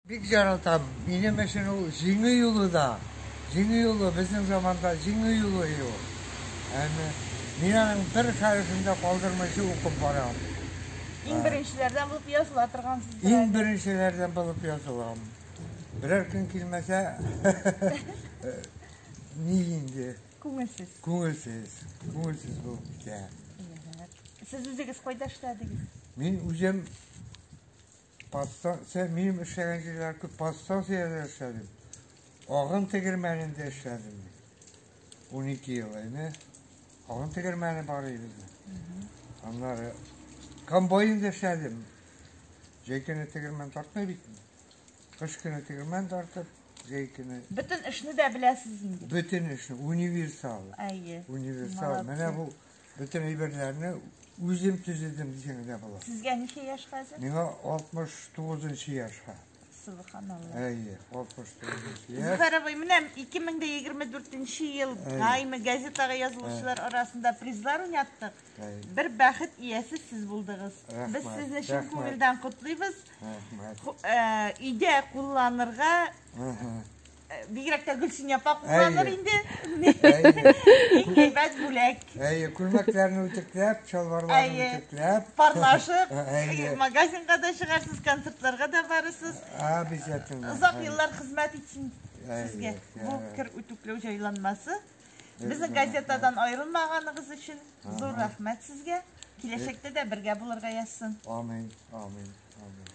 Бик яратам. Минем өчен ул җиңү юлы да. Җиңү юлы, безнең заманда җиңү юлы ул. Әмма мин аның бер хәрефен дә калдырмыйча укып барам. Иң беренчеләрдән булып языла торгансыз. Иң беренчеләрдән булып язылам. Берәр көн килмәсә, ни инде? Күңелсез. Күңелсез. Күңелсез булып китә. Сез үзегез кайда эшләдегез? Мин үзем Подстанция, минем эшләгән җирләр күп, подстанциядә эшләдем. Агым тегермәнендә эшләдем. 12 ел әйме. Агым тегермәне бар иде безнең. Аннары комбайнда эшләдем. Җәй көне тегермән тартмый бит. Кыш көне тегермән тартып, җәй көне. Бөтен эшне дә беләсез инде. Бөтен эшне, универсал. Әйе. Универсал. Менә бу бөтен әйберләрне үзем төзедем дисәң дә була. Сезгә ничә яшь хәзер? Миңа 69 яшь. Субханалла. Әйе, 69 яшь. Зөфәр абый, менә 2024 ел Гайме газетага язылучылар арасында призлар уйнаттык. Бер бәхет иясе сез булдыгыз. Без сезне чын күңелдән котлыйбыз. Рәхмәт. Өйдә кулланырга Бигрәк тә Гөлсинә апа кулланыр инде. Иң әйбәт бүләк. Әйе, күлмәкләрне үтүкләп, чалбарларны үтүкләп. Парлашып, магазинга да чыгарсыз, концертларга да барырсыз. Обязательно. Озак еллар хезмәт итсен сезгә бу кер үтүкләү җайланмасы. Безнең газетадан аерылмаганыгыз өчен зур рәхмәт сезгә. Киләчәктә дә бергә булырга язсын. Амин, амин, амин.